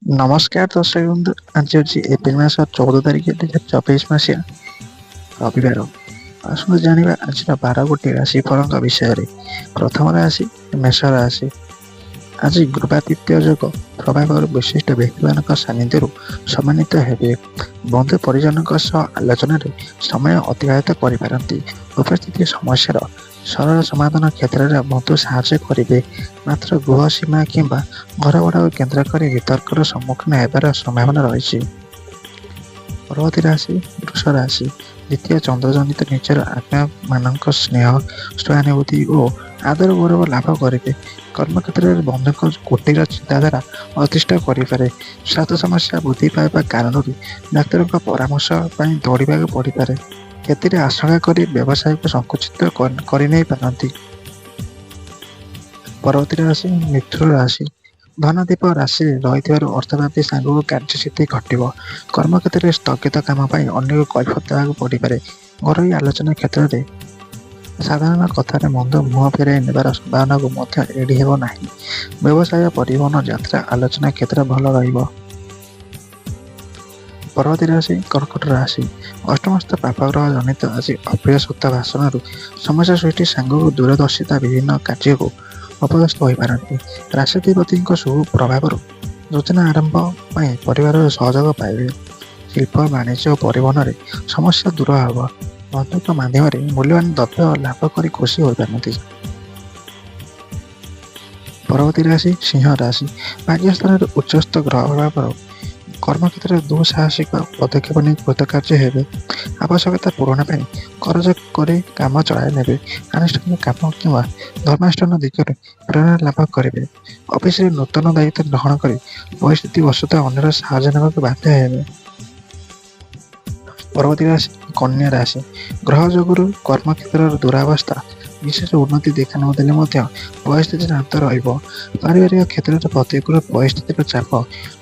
ନମସ୍କାର ଦର୍ଶକ ବନ୍ଧୁ, ଆଜି ହେଉଛି ଏପ୍ରିଲ ମାସ 14 ତାରିଖ, 2024 ମସିହା, ରବିବାର। ଆସନ୍ତୁ ଜାଣିବା ଆଜିର 12 ଗୋଟି ରାଶିଫଳଙ୍କ ବିଷୟରେ। ପ୍ରଥମ ରାଶି ମେଷ ରାଶି। ଆଜି ଗ୍ରହାଦିତ୍ୟ ଯୋଗ ପ୍ରଭାବରୁ ବିଶିଷ୍ଟ ବ୍ୟକ୍ତିମାନଙ୍କ ସାନ୍ନିଧ୍ୟରୁ ସମ୍ମାନିତ ହେବେ। ବନ୍ଧୁ ପରିଜନଙ୍କ ସହ ଆଲୋଚନାରେ ସମୟ ଅତିବାହିତ କରିପାରନ୍ତି। ଉପସ୍ଥିତ ସମସ୍ୟାର ସରଳ ସମାଧାନ କ୍ଷେତ୍ରରେ ବନ୍ଧୁ ସାହାଯ୍ୟ କରିବେ। ମାତ୍ର ଗୃହ ସୀମା କିମ୍ବା ଘର ଭଡ଼ାକୁ କେନ୍ଦ୍ର କରି ବିତର୍କର ସମ୍ମୁଖୀନ ହେବାର ସମ୍ଭାବନା ରହିଛି। ପରବର୍ତ୍ତୀ ରାଶି ବୃଷ ରାଶି। ଦ୍ୱିତୀୟ ଚନ୍ଦ୍ରଜନିତ ନିଜର ଆତ୍ମୀୟମାନଙ୍କ ସ୍ନେହ, ସହାନୁଭୂତି ଓ ଆଦର ଗୌରବ ଲାଭ କରିବେ। କର୍ମକ୍ଷେତ୍ରରେ ବନ୍ଧୁଙ୍କ କୁଟିଳ ଚିନ୍ତାଧାରା ଅତିଷ୍ଠ କରିପାରେ। ସ୍ୱାସ୍ଥ୍ୟ ସମସ୍ୟା ବୃଦ୍ଧି ପାଇବା କାରଣରୁ ଡାକ୍ତରଙ୍କ ପରାମର୍ଶ ପାଇଁ ଦୌଡ଼ିବାକୁ ପଡ଼ିପାରେ। କ୍ଷତିର ଆଶଙ୍କା କରି ବ୍ୟବସାୟକୁ ସଂକୁଚିତ କରିନେଇ ପାରନ୍ତି। ପରବର୍ତ୍ତୀ ରାଶି ମିଥୁନ ରାଶି। ଧନାଧିପ ରାଶିରେ ରହିଥିବାରୁ ଅର୍ଥପ୍ରାପ୍ତି ସାଙ୍ଗକୁ କାର୍ଯ୍ୟସିଦ୍ଧି ଘଟିବ। କର୍ମକ୍ଷେତ୍ରରେ ସ୍ଥଗିତ କାମ ପାଇଁ ଅନ୍ୟକୁ କୈଫିୟତ ଦେବାକୁ ପଡ଼ିପାରେ। ଘରୋଇ ଆଲୋଚନା କ୍ଷେତ୍ରରେ ସାଧାରଣ କଥାରେ ବନ୍ଧୁ ମୁହଁ ଫେରାଇ ନେବାର ସମ୍ଭାବନାକୁ ମଧ୍ୟ ଏଡ଼ି ହେବ ନାହିଁ। ବ୍ୟବସାୟ, ପରିବହନ, ଯାତ୍ରା, ଆଲୋଚନା କ୍ଷେତ୍ର ଭଲ ରହିବ। ପରବର୍ତ୍ତୀ ରାଶି କର୍କଟ ରାଶି। ଅଷ୍ଟମସ୍ଥ ପାପଗ୍ରହ ଜନିତ ଆଜି ଅପ୍ରିୟ ସତ୍ୟ ଭାଷଣରୁ ସମସ୍ୟା ସୃଷ୍ଟି ସାଙ୍ଗକୁ ଦୂରଦର୍ଶିତା ବିଭିନ୍ନ କାର୍ଯ୍ୟକୁ ଅପଦସ୍ଥ ହୋଇପାରନ୍ତି। ରାଶାଧିପତିଙ୍କ ସୁପ୍ରଭାବରୁ ଯୋଜନା ଆରମ୍ଭ ପାଇଁ ପରିବାରର ସହଯୋଗ ପାଇବେ। ଶିଳ୍ପ, ବାଣିଜ୍ୟ ଓ ପରିବହନରେ ସମସ୍ୟା ଦୂର ହେବ। ବନ୍ଧୁଙ୍କ ମାଧ୍ୟମରେ ମୂଲ୍ୟବାନ ଦ୍ରବ୍ୟ ଲାଭ କରି ଖୁସି ହୋଇପାରନ୍ତି। ପରବର୍ତ୍ତୀ ରାଶି ସିଂହ ରାଶି। ଭାଗ୍ୟସ୍ଥାନରେ ଉଚ୍ଚସ୍ଥ ଗ୍ରହ ପ୍ରଭାବରୁ କର୍ମକ୍ଷେତ୍ରରେ ଦୁଃସାହସିକ ପଦକ୍ଷେପ ନେଇ କୃତକାର୍ଯ୍ୟ ହେବେ। ଆବଶ୍ୟକତା ପୂରଣ ପାଇଁ କରଜ କରି କାମ ଚଳାଇ ନେବେ। ଆନୁଷ୍ଠାନିକ କାମ କିମ୍ବା ଧର୍ମାନୁଷ୍ଠାନ ଦିଗରେ ପ୍ରେରଣା ଲାଭ କରିବେ। ଅଫିସରେ ନୂତନ ଦାୟିତ୍ୱ ଗ୍ରହଣ କରି ପରିସ୍ଥିତି ବଶତଃ ଅନ୍ୟର ସାହାଯ୍ୟ ନେବାକୁ ବାଧ୍ୟ ହେବେ। ପରବର୍ତ୍ତୀ ରାଶି କନ୍ୟା ରାଶି। ଗ୍ରହ ଯୋଗୁରୁ କର୍ମକ୍ଷେତ୍ରର ଦୁରାବସ୍ଥା ବିଶେଷ ଉନ୍ନତି ଦେଖା ନଦେଲେ ମଧ୍ୟ ପରିସ୍ଥିତି ଶାନ୍ତ ରହିବ। ପାରିବାରିକ କ୍ଷେତ୍ରରେ ପ୍ରତିକୂଳ ପରିସ୍ଥିତିର ଚାପ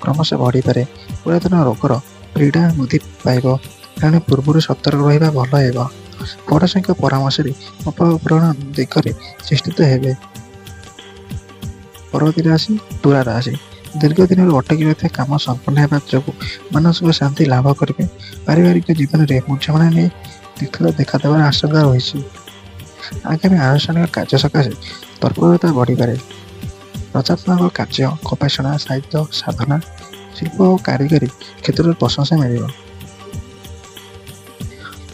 କ୍ରମଶଃ ବଢ଼ିପାରେ। ପୁରାତନ ରୋଗର ପୀଡ଼ା ବୃଦ୍ଧି ପାଇବ, ତେଣୁ ପୂର୍ବରୁ ସତର୍କ ରହିବା ଭଲ ହେବ। ପଡ଼ୋଶୀଙ୍କ ପରାମର୍ଶରେ ଅପୂରଣ ଦିଗରେ ଚେଷ୍ଟିତ ହେବେ। ପରବର୍ତ୍ତୀ ରାଶି ତୁଳା ରାଶି। ଦୀର୍ଘ ଦିନରୁ ଅଟକି ରହିଥିବା କାମ ସମ୍ପୂର୍ଣ୍ଣ ହେବା ଯୋଗୁଁ ମାନସିକ ଶାନ୍ତି ଲାଭ କରିବେ। ପାରିବାରିକ ଜୀବନରେ ବୁଝାମଣା ନେଇ ତିକ୍ତତା ଦେଖାଦେବାର ଆଶଙ୍କା ରହିଛି। ଆଗାମୀ ଆନୁଷ୍ଠାନିକ କାର୍ଯ୍ୟ ସକାଶେ ତତ୍ପରତା ବଢ଼ିପାରେ। ରଚନାତ୍ମକ କାର୍ଯ୍ୟ, ଗବେଷଣା, ସାହିତ୍ୟ, ସାଧନା, ଶିଳ୍ପ ଓ କାରିଗରୀ କ୍ଷେତ୍ରରେ ପ୍ରଶଂସା ମିଳିବ।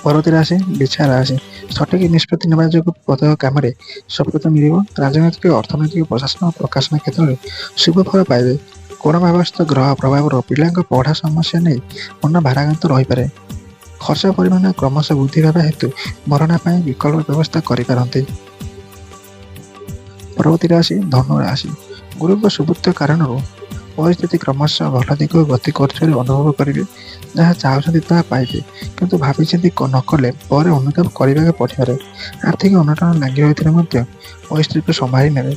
ପରବର୍ତ୍ତୀ ରାଶି ବିଛା ରାଶି। ସଠିକ ନିଷ୍ପତ୍ତି ନେବା ଯୋଗୁଁ ପ୍ରତ୍ୟେକ କାମରେ ସଫଳତା ମିଳିବ। ରାଜନୈତିକ, ଅର୍ଥନୈତିକ, ପ୍ରଶାସନ ଓ ପ୍ରକାଶନ କ୍ଷେତ୍ରରେ ଶୁଭ ଫଳ ପାଇବେ। କୋଣଭାବସ୍ଥ ଗ୍ରହ ପ୍ରଭାବରୁ ପିଲାଙ୍କ ପଢ଼ା ସମସ୍ୟା ନେଇ ମନ ଭାରାକ୍ରାନ୍ତ ରହିପାରେ। ଖର୍ଚ୍ଚ ପରିମାଣ କ୍ରମଶଃ ବୃଦ୍ଧି ପାଇବା ହେତୁ ଭରଣା ପାଇଁ ବିକଳ୍ପ ବ୍ୟବସ୍ଥା କରିପାରନ୍ତି। ପରବର୍ତ୍ତୀ ରାଶି ଧନୁ ରାଶି। ଗୁରୁଙ୍କ ଶୁଭତ୍ୱ କାରଣରୁ ପରିସ୍ଥିତି କ୍ରମଶଃ ଭଲ ଦିଗକୁ ଗତି କରୁଥିବାର ଅନୁଭବ କରିବେ। ଯାହା ଚାହୁଁଛନ୍ତି ତାହା ପାଇବେ, କିନ୍ତୁ ଭାବିଚିନ୍ତି ନ କଲେ ପରେ ଅନୁତାପ କରିବାକୁ ପଡ଼ିପାରେ। ଆର୍ଥିକ ଅନଟନ ଲାଗି ରହିଥିଲେ ମଧ୍ୟ ପରିସ୍ଥିତିକୁ ସମ୍ଭାଳି ନେବେ।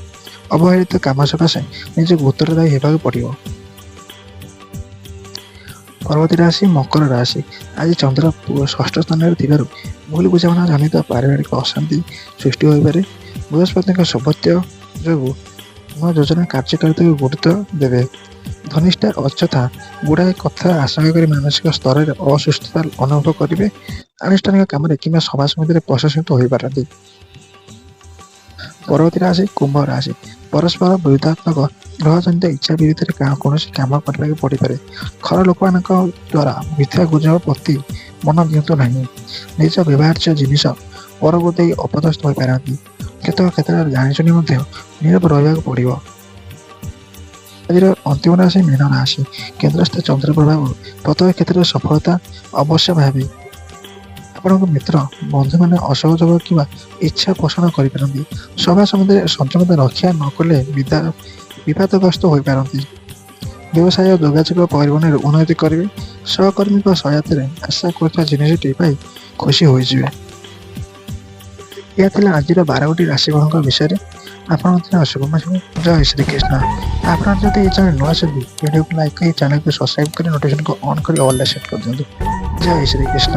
ଅବହେଳିତ କାମ ସକାଶେ ନିଜକୁ ଉତ୍ତରଦାୟୀ ହେବାକୁ ପଡ଼ିବ। ପରବର୍ତ୍ତୀ ରାଶି ମକର ରାଶି। ଆଜି ଚନ୍ଦ୍ର ଷଷ୍ଠ ସ୍ଥାନରେ ଥିବାରୁ ଭୁଲ ବୁଝାମଣା ଜନିତ ପାରିବାରିକ ଅଶାନ୍ତି ସୃଷ୍ଟି ହୋଇପାରେ। ବୃହସ୍ପତିଙ୍କ ଶୁଭତ୍ୱ ଯୋଗୁଁ ନୂଆ ଯୋଜନା କାର୍ଯ୍ୟକାରିତାକୁ ଗୁରୁତ୍ୱ ଦେବେ। ଧନିଷ୍ଠା ଅଯଥା ଗୁଡ଼ାଏ କଥା ଆଶଙ୍କା କରି ମାନସିକ ସ୍ତରରେ ଅସୁସ୍ଥତା ଅନୁଭବ କରିବେ। ଆନୁଷ୍ଠାନିକ କାମରେ କିମ୍ବା ସଭା ସମିତିରେ ପ୍ରଶଂସିତ ହୋଇପାରନ୍ତି। ପରବର୍ତ୍ତୀ ରାଶି କୁମ୍ଭ ରାଶି। ପରସ୍ପର ବିରୁଦ୍ଧାତ୍ମକ ଗ୍ରହଜନିତ ଇଚ୍ଛା ବିରୁଦ୍ଧରେ କୌଣସି କାମ କରିବାକୁ ପଡ଼ିପାରେ। ଖର ଲୋକମାନଙ୍କ ଦ୍ୱାରା ମିଥ୍ୟା ଗୁଜବ ପ୍ରତି ମନ ଦିଅନ୍ତୁ ନାହିଁ। ନିଜ ବ୍ୟବହାର୍ଯ୍ୟ ଜିନିଷ ପରକୁ ଦେଇ ଅପଦସ୍ଥ ହୋଇପାରନ୍ତି। କେତେକ କ୍ଷେତ୍ରରେ ଜାଣିଶୁଣି ମଧ୍ୟ ନୀରବ ରହିବାକୁ ପଡ଼ିବ। ଆଜିର ଅନ୍ତିମ ରାଶି ମୀନ ରାଶି। କେନ୍ଦ୍ରସ୍ଥ ଚନ୍ଦ୍ର ପ୍ରଭାବ ପ୍ରତ୍ୟେକ କ୍ଷେତ୍ରରେ ସଫଳତା ଅବଶ୍ୟ ଭାବି। ଆପଣଙ୍କ ମିତ୍ର ବନ୍ଧୁମାନେ ଅସହଯୋଗ କିମ୍ବା ଇଚ୍ଛା ପୋଷଣ କରିପାରନ୍ତି। ସଭା ସମିତିରେ ସଂଯମତା ରକ୍ଷା ନ କଲେ ବିବାଦଗ୍ରସ୍ତ ହୋଇପାରନ୍ତି। ବ୍ୟବସାୟ, ଯୋଗାଯୋଗ, ପରିବହନରେ ଉନ୍ନତି କରିବେ। ସହକର୍ମୀଙ୍କ ସହାୟତାରେ ଆଶା କରୁଥିବା ଜିନିଷଟି ପାଇ ଖୁସି ହୋଇଯିବେ। ଏହା ଥିଲା ଆଜିର 12ଗୋଟି ରାଶିଫଳଙ୍କ ବିଷୟରେ। ଆପଣଙ୍କ ଦିନ ଶୁଭମୟ ହେଉ। ଜୟ ଶ୍ରୀକୃଷ୍ଣ। ଆପଣ ଯଦି ଏ ଚ୍ୟାନେଲ ନୂଆ ଅଛନ୍ତି, ଭିଡ଼ିଓକୁ ଲାଇକ୍ କରି, ଚ୍ୟାନେଲକୁ ସବସ୍କ୍ରାଇବ୍ କରି, ନୋଟିଫିକେସନକୁ ଅନ୍ କରି ଅଲରେ ସେଟ୍ କରିଦିଅନ୍ତୁ। ଜୟ ଶ୍ରୀକୃଷ୍ଣ।